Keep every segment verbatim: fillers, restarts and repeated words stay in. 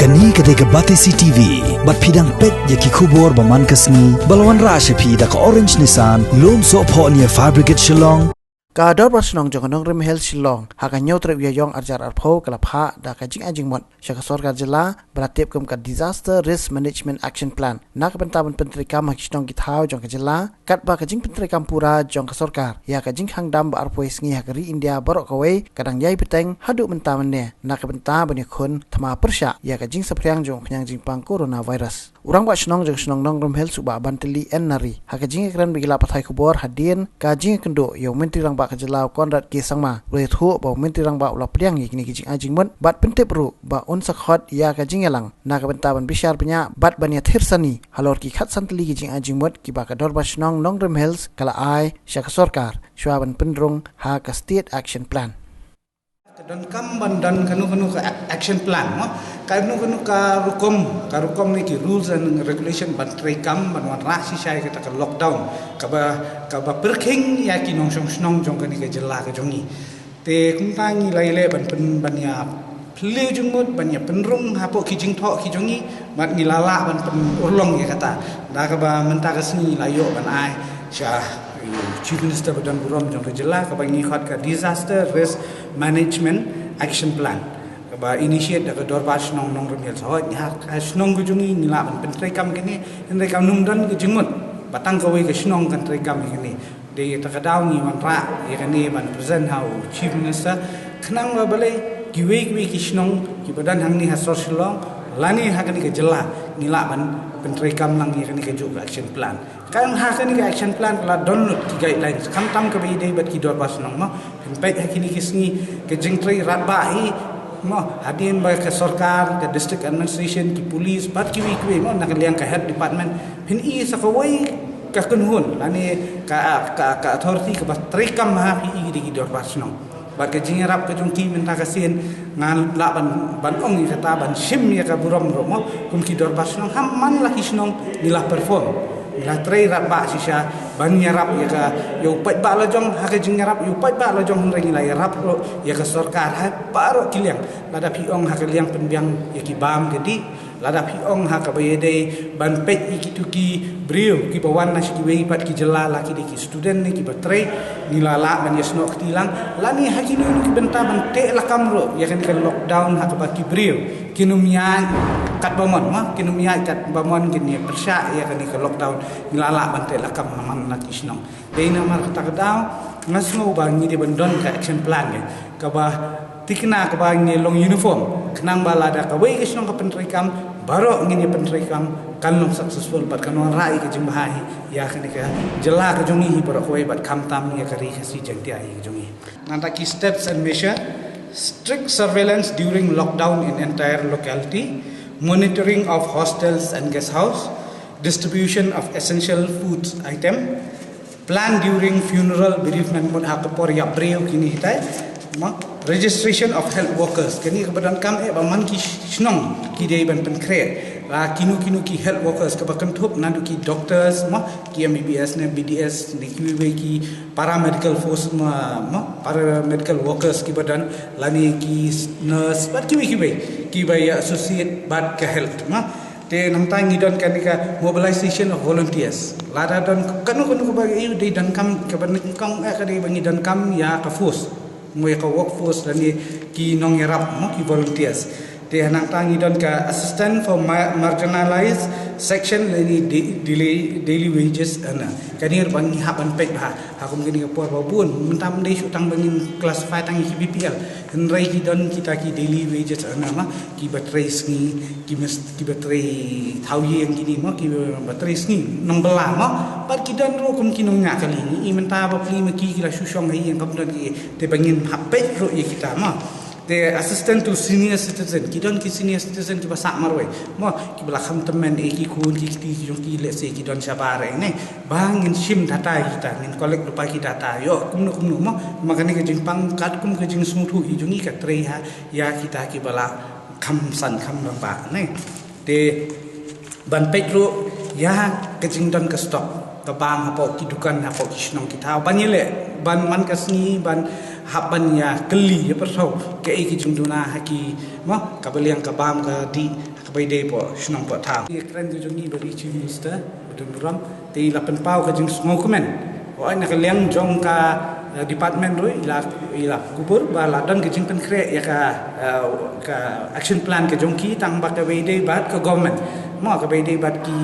Kane ka dei ka Batesi T V, bad phi dang peit ïa ki khubor ba man ka sngi, ba la wanrah sha phi da ka Orange Nissan, Lumsohphoh near Fire Brigade Shillong. Ka Dorbar Shnong jong ka Nongrim Hills Shillong, ha ka hynñiew tarik u Ïaïong ar hajar arphew ka la phah da ka jingai jingmut sha ka sorkar jylla, ba la tip kum ka Disaster Risk Management Action Plan, na ka bynta ban pyntreikam ha ki shnong ki thaw jong ka jylla, katba ka jingpyntreikam pura jong ka sorkar ïa ka jingkhang dam ba arphew sngi ha ka ri India baroh kawei ka dang ïai bteng haduh mynta mynne, na ka bynta ban ïakhun thma pyrshah ïa ka jingsaphriang jong u khñiang jingpang coronavirus. U Rangbah Shnong jong ka shnong Nongrim Hills u Bah Bantylli N Nari, ha ka jingïakren bad ki lad pathai khubor hadien ka jingïakynduh ïa u Myntri Rangbah ka jylla u Conrad K Sangma, u la ïathuh ba u Myntri Rangbah u la pdiang ïa kine ki jingai jingmut bad pyntip ruh ba un sa khot ïa ka jingïalang na ka bynta ban bishar bniah bad ban ïathir sani halor ki khatsan tylli ki jingai jingmut kiba ka Dorbar Shnong Nongrim Hills ka la ai sha ka sorkar shuwa ban pynrung ha ka State Action Plan. Ka donkam ban don kano kano ka ac-, action plan, mo? Kano kano ka rukom, ka rukom ne ki rules and regulation ban treikam, ban wanrah shisha ïa kata ka lockdown, kaba, kaba pyrkhing ïa ki nongshong shnong jong kane ka jylla ka jong ngi. Te kumta ngi la ïaleh ban pyn, ban ïa phylliew jingmut, ban ïa pynrung hapoh ki jingthoh ki jong ngi, bad ngi la lah ban pynurlong ïa kata. Da kaba mynta ka sngi la ïoh ban ai sha, eh, Chief Minister ba don burom jong ka jylla, kaba ngi khot ka Disaster Risk Management Action Plan, kaba initiate da ka Dorbar Shnong Nongrim Hills. Hooid, ha ka shnong ka jong ngi ngi lah ban pyntreikam kane, hynrei kam nym don ka jingmut ba tang kawei ka shnong kan treikam ïa kane. Dei ïa kata ka daw ngi wanrah ïa kane ban present ha u Chief Minister, khnang ba balei kiwei kiwei ki shnong kiba don hangne ha sor Shillong lane ha kane ka jylla ngi lah ban pyntreikam lang ïa kane kajuh ka action plan. Kan ha kane ka action plan ka la don lut ki guidelines, khamtam kaba ïadei bad ki Dorbar Shnong, mo. Phin peit ha kine ki sngi ka jingtrei radbah hi, mo, hadien ba ka sorkar, ka district administration, ki police bad kiwei kiwei, mo, na ka liang ka health department, phin i sa kawei ka kynhun lane ka, ka, ka authority kaba treikam ha phi i dei ki Dorbar Shnong. Bad ka jingïarap ka jong ki mynta ka sien, ngan lah ban, ban ong ïa kata, ban shim ïa ka burom ruh, mo, kum ki Dorbar Shnong ha man la ki shnong ngi la perform, ngi la trei radbah shisha ban ïarap ïa ka, ïa u paidbah la jong, ha ka jingïarap ïa u paidbah la jong, hynrei ngi la ïarap ruh ïa ka sorkar ha baroh ki liang. Lada phi ong ha ka liang pynbiang ïa ki bam ka dih, lada phi ong ha kaba ïadei ban peit ïa kito ki briew kiba wan na sha kiwei pat ki jylla, la ki dei ki student ne kiba trei, ngi la lah ban ïasnoh kti lang, lane ha kino kino ki bynta ban teh lakam ruh ïa kane ka lockdown ha kaba ki briew kin ym ïaid katba mon, mo, kin ym ïaid katba mon, kin ïa pyrshah ïa kane ka lockdown, ngi la lah ban teh lakam ha man la ki shnong. Dei namar kata ka daw nga sngew ba ngi dei ban don ka action plan ngi kaba thikna, kaba ngi long uniform, khnang ba lada kawei ka shnong ka pyntreikam, baroh ngin ïa pyntreikam, kan long successful bad kan wanrah ïa ka jingbha hi ïa kane ka jylla ka jong ngi hi baroh kawei bad khamtam ïa ka Ri Khasi Jaiñtia hi ka jong ngi. Nangta ki steps and measure: strict surveillance during lockdown in entire locality, monitoring of hostels and guest house, distribution of essential food item, plan during funeral, bereavement, mut ha ka por ïap briew kine hitai, mo, registration of health workers. Kane kaba donkam eh ba man ki shnong ki dei ban pynkhreh la kino kino ki health workers, kaba kynthup naduh ki doctors, mo, ki M B B S ne B D S ne kiwei ki paramedical force, mo, mo, paramedical workers kiba don, lane ki nurse bad kiwei kiwei kiba ïa associate bad ka health, mo. Te nangta ngi don kane ka mobilization of volunteers. Lada don kano kano kaba ïa u dei donkam, kaba nyngkong eh ka dei ba ngi donkam ïa ka force, mo, ïa ka workforce lane ki nongïarap, mo, ki volunteers. Te nangta ngi don ka assistance for ma-, marginalized section lane da-, daily, daily wages earner. Kane ruh ba ngi hap ban peit bha ha kum kane ka por ba bun, mynta ym dei shuh tang ba ngin classify tang ïa ki B P L, hynrei ki don kita ki daily wages earner, mo, kiba trei sngi, ki mes-, kiba trei thaw ïing kine, mo, kiba trei sngi nongbylla, mo, bad ki don ruh kum ki nongñiah kali. Ngi i mynta ba pli ma ki ki la shu shong ha ïing kam don ki, te ba ngin hap peit ruh ïa kita, mo. Te assistant to senior citizen, ki don ki senior citizen kiba sah marwei, mo, kiba la kham tymmen eh ki khun ki kti ki jong ki, let's say ki don shabar eh ne, ba ngin shim data ïa kita, ngin collect lypa ki data, ïoh kumno kumno, mo. Ma kane ka jingpang katkum ka jingsngewthuh ki jong ngi ka trei ha ïa kita kiba la kham san kham rangbah ne. Te ban peit ruh ïa ka jingdon ka stock ka bam hapoh ki dukan, hapoh ki shnong ki thaw, ban ïaleh, ban man ka sngi ban hap ban ïa kylli ïa pyrthuh kaei ka jingduna ha ki, mo, kaba liang ka bam ka dih ha kaba ïadei bad shnong bad thaw. Ïa kren ka jong ngi bad i Chief Minister, ba don burom, te i la pynpaw ka jingsngewkmen. Hooid, na ka liang jong ka, eh, department ruh i la, i la kubur ba la don ka jingpynkhreh ïa ka, eh, ka action plan ka jong ki, tang ba kaba ïadei bad ka government, mo, kaba ïadei bad ki,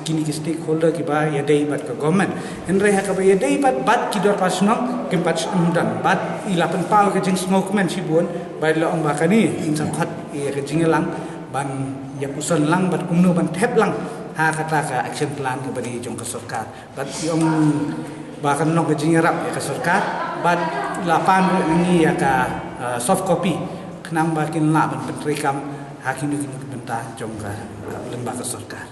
kine ki stakeholder kiba ïadei bad ka government. Hynrei ha kaba ïadei bad, bad ki dorbar shnong, kim pat shym don. Bad i la pynpaw ka jingsngewkmen shibun, bad i la ong ba kane in sa khot ïa ka jingïalang ban ïa puson lang bad kumno ban thep lang ha kata ka action plan kaba dei jong ka sorkar. Bad i ong ba kan long ka jingïarap ïa ka sorkar, bad la pan ruh ïa ngi ïa ka, eh, soft copy, khnang ba kin lah ban pyntreikam ha kino kino ki bynta jong ka, eh, lyngba ka sorkar.